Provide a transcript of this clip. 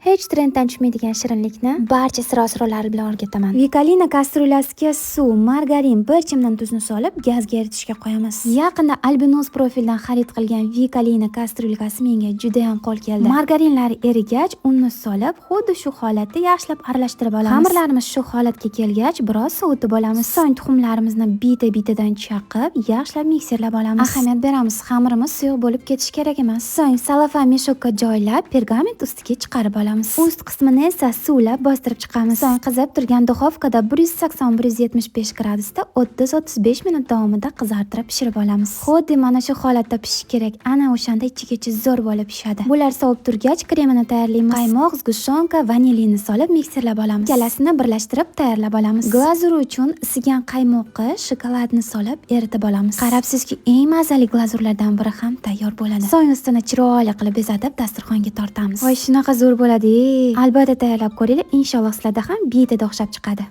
Hech trenddan tushmaydigan shirinlikni barcha sir-asrorlari bilan o'rgataman. Vikolina kastryulyasiga suv, margarin, bir chimdan tuzni solib, gazga eritishga qo'yamiz. Yaqinda Albinos profildan xarid qilgan Vikolina kastryulkasi menga juda ham qo'l keldi. Margarinlari erigach, unni solib, xuddi shu holatda yaxshilab aralashtirib olamiz. Xamirlarimiz shu holatga kelgach, biroz sovutib olamiz. So'ng tuxumlarimizni bitta-bittadan chaqib, yaxshilab mikserlab olamiz. Ahamiyat beramiz, xamirimiz suyuq bo'lib ketishi kerak emas. So'ng salofan мешок ka joylab, pergament ustiga chiqarib olamiz. Ust qismini esa suvlab bostirib chiqamiz. So'ng qizib turgan duxovkada 180-175 gradusda 30-35 minut davomida qizartirib pishirib olamiz. Xuddi mana shu holatda pishishi kerak. Ana o'shanda ichigacha zo'r bo'lib pishadi. Bular sovib turgach, kremini tayyorlaymiz. Qaymoq, сгущёнка, vanilini solib mikserlab olamiz. Ikkalasini birlashtirib tayyorlab olamiz. Glazur uchun isigan qaymoqqa shokoladni solib eritib olamiz. Qarabsizki, eng mazali glazurlardan biri ham tayyor bo'ladi. So'ng ustini chiroyli qilib bezatib dasturxonga tortamiz. Voy, shunaqa zo'r bo'ladi. Albatta tayyorlab ko'ringlar, inshaalloh sizlarda ham bittada o'xshab chiqadi.